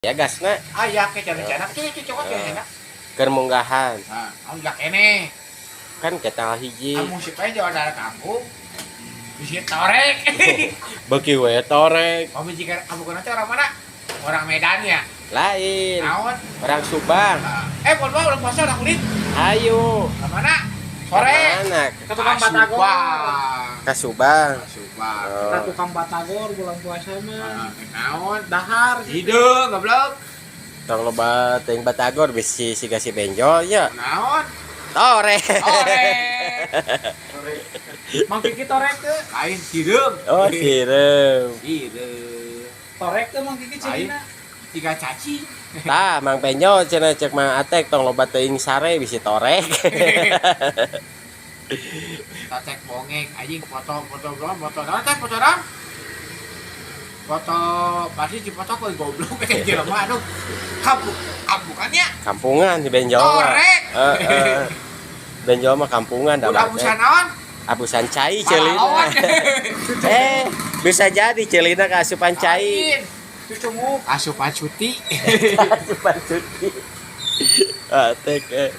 Ya gasna. Aya ke cenah-cenah cuy cuy cokot cenah. Keur munggahan. Nah, anu jak keneh. Kan ke tanggal 1. Kamu si Penjo dari kampung. Bisi torek. Beuki we torek. Kamu jika kamu kenal orang mana? Orang Medan ya. Lain. Naon? Orang Subang. Mohon maaf, udah puasa udah kulit. Ayo. Ke mana? Sore. Mana? Ke tukang batagor. Ke Subang. Subang. Oh. Ke tukang batagor bulan puasa mah. Ah, naon? Dahar gitu. Hideung goblok. Tong loba teuing batagor bisi siga si benjol nya. Naon? Torek. Torek. Mang Kiki torek teu? Lain hideung. Oh, sireum. Hideung. Torek teu Mang Kiki cirina? Tiga caci. Tah, Mang Benjol cenah cek Mang Atek tong loba teuing sare bisi torek. Tatek bongek anjing foto foto belum foto naon teh foto naon? Foto pasti di foto kok goblok kayak jelema aduh. Kampung kampungannya Kampungan si Benjol mah. Torek. Heeh. Benjol mah kampungan dah. Udah abusan naon? Abusan cai ceulina. Pahlawan. Eh, bisa jadi ceulina kaasupan cai. Lain. Cucunguk. Asupan cuti. Asupan cuti. Atek. Eh.